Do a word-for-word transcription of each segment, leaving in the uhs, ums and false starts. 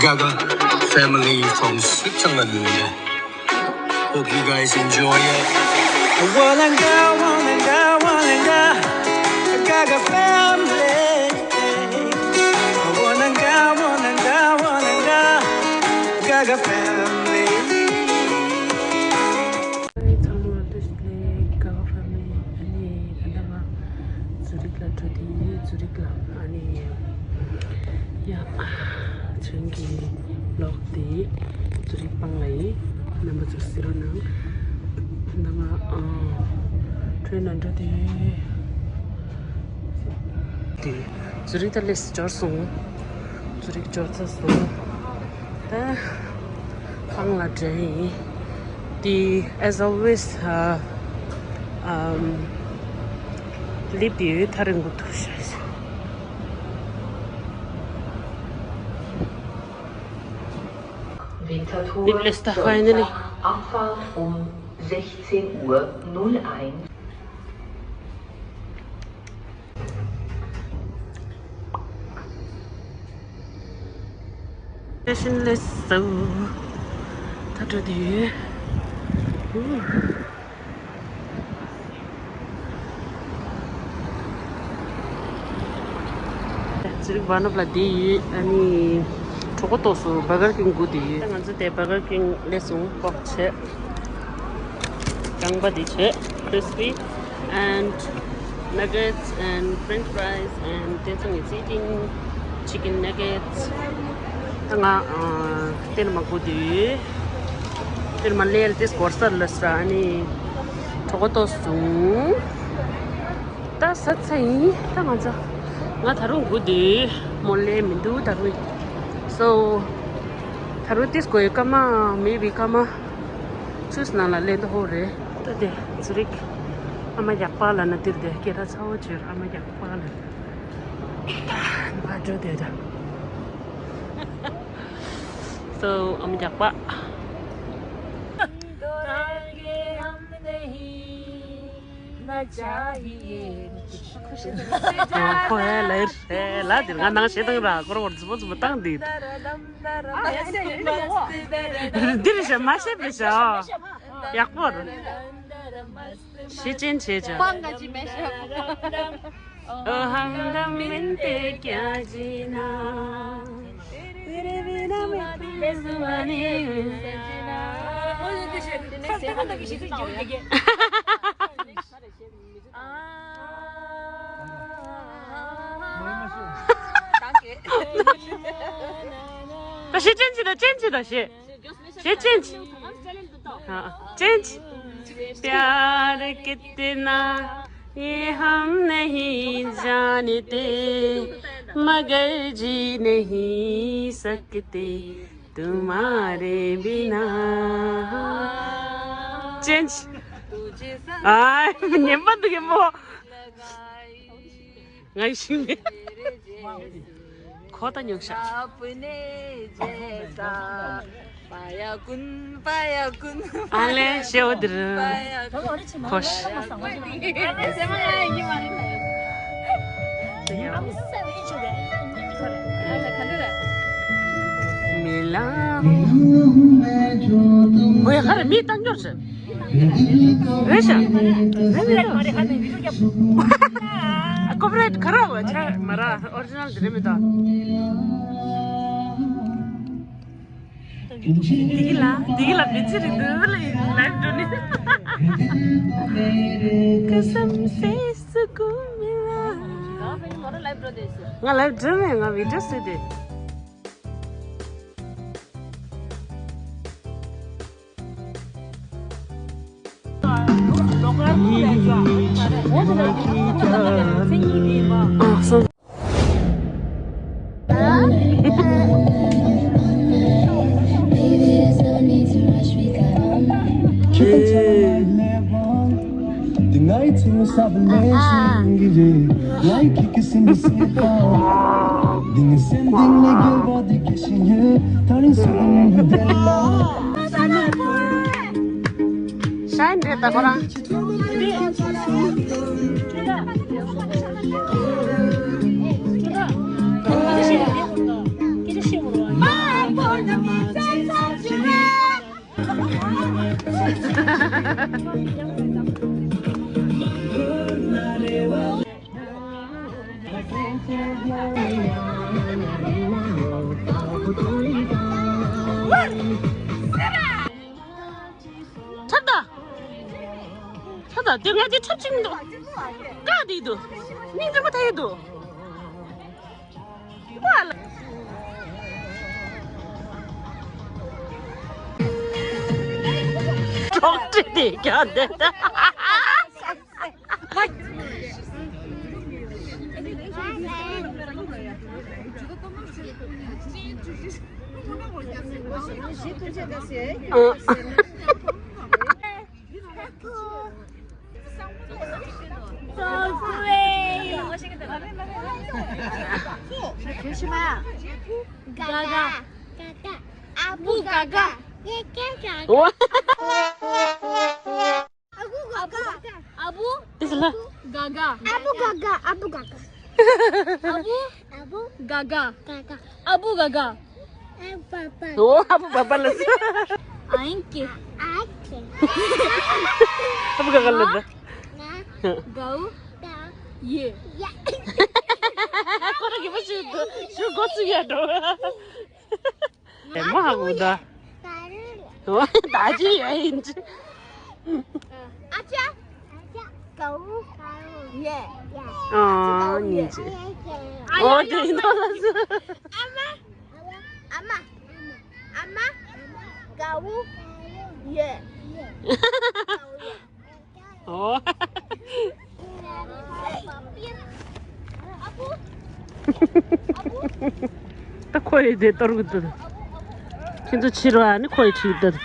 Gaga family from Switzerland. Hope you guys enjoy it. Walanga, walanga, walanga, Gaga family. Walanga, walanga, walanga, Gaga family. ཚང་མ་བཀྲ་ཤིས་བདེ་ལེགས། Gaga family། ཨ་ནི་ད་ལྟ་ང་ཛུ་རིག་ལ་འགྲོ་དེ་ཡིན། ཛུ་རིག་ལ་ཨ་ནི་ཡ་ཚུན་གྱི་ལོག་དེ་ཛུ་རིག་སྤང་ལ་ཡིན། རྣམ་པ་ཚོ་གཟིགས་རོགས་གནང་། ད་ང་ཨ་ཁྲོན་ན་འགྲོ་དེ་དེ་ཛུ་རིག་ད་ལས་འབྱོར་སོང་། ཛུ་རིག་འབྱོར་ཚར་སོང་། ད་ཁང་ལ་འདྲེན་ཡིན། དེ་as always ཨ་ཨམ་ལིབ་དེ་ཡོད། ཐག་རིང་པོ་འདུག་ཤག Winterthur Nicholas, da zur finally. Zugabfahrt um sechzehn Uhr null eins. Station less so. ད་འགྲོ་དུས། ཛུ་རིག་བྷ་ནོབ་ལ་བསྡད་ཡོད། ཨ་ནི་གྲོད་ཁོག་ཏོག་སུ་Burger King སྒུག་བསྡད་ཡོད། ང་ཚོ་དེ་Burger King སླེབས་སོང་། པོག་བྱས། རྐང་པ་འདི་བྱས། Crispy and nuggets and French fries and then some eating chicken nuggets. ད་ང་ཨ་དེ་ནས་མར་སྒུག་བསྡད་ཡོད། དེ་ནས་མར་སླེབས་ཏེ་སྒོར་ས་ལ་ས་ཨ་ནི་གྲོད་ཁོག་ཏོག་སོང་། ད་ཟ་ཚར་ཡིན། ད་ང་ཚོ་ང་ད་རུང་སྒུག་བསྡད་ཡོད། མོ་སླེབས་མི་འདུག་ད་རུང་། So ད་རུང་ཏིས་གོ་ཡི་ཀ་མ་མེ་བི་ཀ་མ་ཚུས་ནང་ལ་ལེན་དུ་ཧོ་རེད། ད་དེ་ཛུ་རིག་ཨ་མ་རྒྱག་པ་ལ་ན་དིར་དེ་སྐད་གྲགས་ཚ་བོ་བྱོས། ཨ་མ་རྒྱག་པ་ལ་ད་འགྲོ་དེ་ད། So ཨ་མ་རྒྱག་པ། ཁོ་ཧེ་ལེ་ཧེ་ལ་དེ་ང་ནང་བཤད་སྟངས་ར་ཁོ་རང་བར་རྫུན་མ་རྫུན་མ་བཏང་དེ། འདི་རེད་ཤག་མ་བཤད་པའི་ཤག་ཡག་པོ་རེད། ཤེས་ཅན་བྱས་ཅག་ཨོ་ཧམ་དམ་མིན་ཏེ་ཀྱ་ཇི་ན། ད་ཤེས་ཅན་གྱི་ད་ཅན་གྱི་ད་ཤེས། ཤེས་ཅན་གྱི། ཨ། ཅན་གྱི། प्यार कितना ये हम नहीं जानते मगर जी नहीं सकते तुम्हारे बिना। ཅན་གྱི། ཨ། ཉན་པ་འདུག་གི་མོ། ང་ཡི་ཤིང་ནས་ཁོ་ད་ཉུང་ཤག་ཨ་ལེ་ཤེའོ་དིར་ཁོ་ཤ། མི་ལ་ཧོ་ཡ་ཁ་ར་མི་བཏང་འགྱུར་ཟེར། རེད་ཤག་རེད་མི་འདུག་ཀོ་པི་རའེ་ཊི་ག་ར་བ་ཆ་མ་ར་ཨོ་རི་ཇི་ནལ་དེ་རེད་མི་འདུག་དེ་གི་ལ་དེ་གི་ལ་མི་ཚེ་རིང་དུ་ལ་ལའིབ་འགྲོ་ནི། ཀ་སམ་སེ་སུ་ཀུ་མི་ལ། ང་ལའིབ་འགྲོ་མེད། ང་བི་ཌིའོ་བཟོས་ཏེ། ཤ་ཡིན་རེད་ད་ཁོ་རང་། ཁྲབ་ད། ཁྲབ་ད་དེ་ང་དེ་ཁྲབ་ཅིག་མི་འདུག་ཀ་དེ་འདུག་སྙིང་རྗེ་པོ་ཐལ་ཡོད་འདུག་གྲོགས་ཀྲི་དེ་ཀྱང་དེ། So great. ཨ་བུ་དགའ་དགའ། ཨ་བུ་དགའ་དགའ། ཨ་བུ་དགའ་དགའ། ཨ་བུ་དགའ་དགའ། ཨ་བུ་དགའ་དགའ། ཨ་བུ་དགའ་དགའ། ཨ་བུ་དགའ་དགའ། ཨོ། ཨ་བུ་བ་བ་ལ། ཨ་ཡིན་ཀེ། ཨ་ཀེ། ཨ་བུ་དགའ་དགའ་ལ། དགའ་བོ། ཡེ། ཁོ་རང་གི་མ་ཞུ་དུ་ཞུ་འགོ་ཚུགས་ཡ་འགྲོ། ཨེ་མ་ཧ་གོ་ད། ད་ཅི་ཡ་ཡིན་ཅི། ཨ་ཅག་ཨ་ཅག་དགའ་བོ། ཡེ། ཨ་ཉིན་ཅི། ཨོ་དེ་ཡིན་ནོ་ལ་སུ། ཨ་མ། ཨ་མ། ཨ་མ། དགའ་བོ། ཡེ། ཨོ། ད་ཁོ་ཡི་དེ་གཏོར་གི་འདུག་ཁྱེད་ཚོ་ཕྱིར་བ་ནི་ཁོ་ཡི་ཁྲིད་འདུག་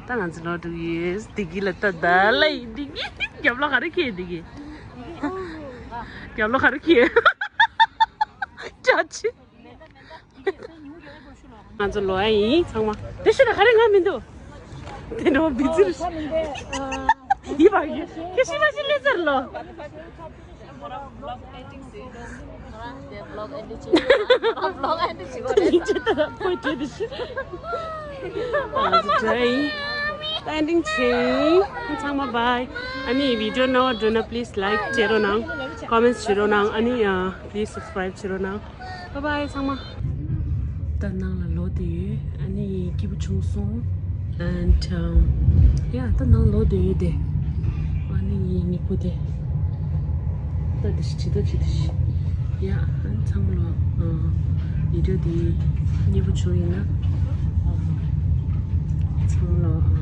ད་ང་ཚོ་ལོག་འགྲོ་གི་ཡོད། བདེ་སྐྱིད་ལ་ལྟ་ད་ལ་ཡིན་བདེ་སྐྱིད། རྒྱབ་ལོགས་ག་རེ་ཁྱེར་བདེ་སྐྱིད། རྒྱབ་ལོགས་ག་རེ་ཁྱེར། ཅག་ཅི། ང་ཚོ་ལོག་ཡ་ཡིན་ཚང་མ། དེ་ཤི་ན་ག་རེ་ང་མི་འདུག་དེ་འགྲོ་བི་ཙི་རེད། ཡིན་པ་ཡིན། ཁྱེད་ཤི་མ་ཤི་ལེ་ཚར་ལོ། ཡིན་ཅི་ད་ཁོས་བྲིས་དེ་ཤི། ཨ་ཙི་ཙི། ད་ཨེན་ཌིང་བྱེད། ཚང་མ་བའི། ཨ་ནི་བི་ཌི་ཡོ་ནོར་འགྲོ་ན་པི་ལི་སི་ལའིག་བྱེད་རོགས་གནང་། ཀོ་མེན་ཊི་བྱེད་རོགས་གནང་། ཨ་ནི་པི་ལི་སི་སབ་སི་ཀ་རའིབ་བྱེད་རོགས་གནང་། བའི་བའི་ཚང་མ། ད་ནང་ལ་ལོག་བསྡད་ཡོད། ཨ་ནི་སྐྱིད་པོ་བྱུང་སོང་། And um, yeah, ད་ནང་ལོག་བསྡད་ཡོད་དེ། ཨ་ནི་སྙིང་པོ་དེ། ད་དེ་ཤི་ཆི་ད་ཆི་དེ་ཤི། Yeah, ཨ་ནི་ཚང་མ་ལོ། ཨ། བི་ཌི་ཡོ་དེ་མཉེས་པོ་བྱུང་ཡིན་ན། ཨ། ཚང་མ་ལོ། ཨ།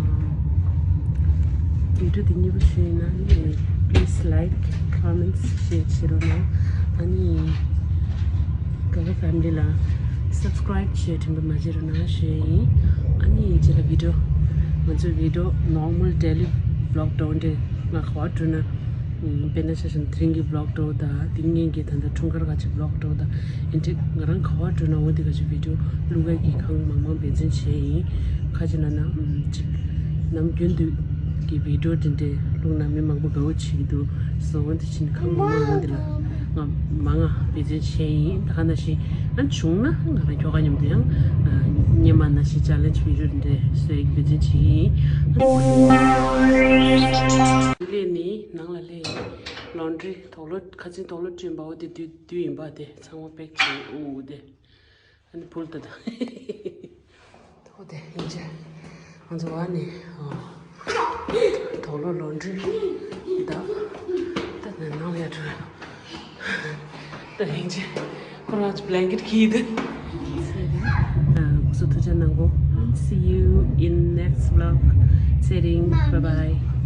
བི་ཌི་ཡོ་དེ་མཉེས་པོ་བྱུང་ཡིན་ན་ནི་པི་ལི་སི་ལའིག་ཀོ་མེན་ཊི་ཤེར་བྱེད་རོགས་གནང་། ཨ་ནི་ག་ག་ཕེ་མི་ལི་ལ་སབ་སི་ཀ་རའིབ་བྱེད་དྲན་པ་མ་བརྗེད་རོགས་གནང་ཞུ་ཡིན། ཨ་ནི་རྗེས་ལ་བི་ཌི་ཡོ། ང་ཚོའི་བི་ཌི་ཡོ་ནོར་མལ་ཌེ་ལི་བི་ལོག་འདྲ་བོ་འདྲ་ང་ག་པར་འགྲོ་ན། དཔེར་ན་ཆ་བཞག་ན་དེ་རིང་གི་བི་ལོག་འདྲ་བོ་དང་དེ་སྔོན་གྱི་ད་ལྟ་འཁྲུངས་སྐར་ག་ཅིག་བི་ལོག་འདྲ་བོ་དང་། ཨེ་འདྲ་ང་རང་ག་པར་འགྲོ་ན་འོ་དེ་ག་ཅིག་བི་ཌི་ཡོ་བླུག་ཡ་གི་ཁང་མང་མང་འབད་བརྩོན་བྱས་ཡིན། ཁ་ཅིག་ན་ན་ཅིག་ནམ་རྒྱུན་དུ་གི་བི་ཌི་ཡོ་དེ་འདྲ་བླུག་ན་མི་མང་པོ་དགའ་བོ་བྱེད་ཀྱི་འདུག་སོ་འོ་དེ་ཕྱིན་ཁང་མང་མང་འོ་དེ་ལ་ང་མང་ང་འབད་བརྩོན་བྱས་ཡིན། ད་ག་ནང་བཞིན་ཨ་བྱུང་ན་ང་རང་ཁྱོ་ག་མཉམ་དུ་ཡང་སྔོན་མ་ནང་བཞིན་ཅ་ལེན་ཇི་བི་ཌི་ཡོ་དེ་འདྲ་བཟོ་ཡ་གི་འབད་བརྩོན་བྱེད་ཀྱི་ཡིན། ལས་ནི་ནང་ལ་སླེབས་ཡིན། ལོན་ཌི་རི་དུག་ལོག་ཁ་ཚིག་དུག་ལོག་བསྐྲུན་པའོ་དེ་དུས་དུས་ཡིན་པ་དེ་ཚང་མ་པེག་བྱས་འོ་དེ། ཨ་ནི་ཕུལ་ད་ད། དུག་དེ་ཡིན་ཅེ། ང་ཚོ་བ་ནི་དུག་ལོག་ལོན་ཌི་རི་ད་ད་ནང་ལ་ཡར་འགྲོ། ད་ལྷན་རྒྱས་ཁོ་རང་ཚོ་blanket གྱིས་དེ། སུ་ཐུགས་ཅག་གནང་གོ། See you in next vlog. ཚེ་རིང་bye bye.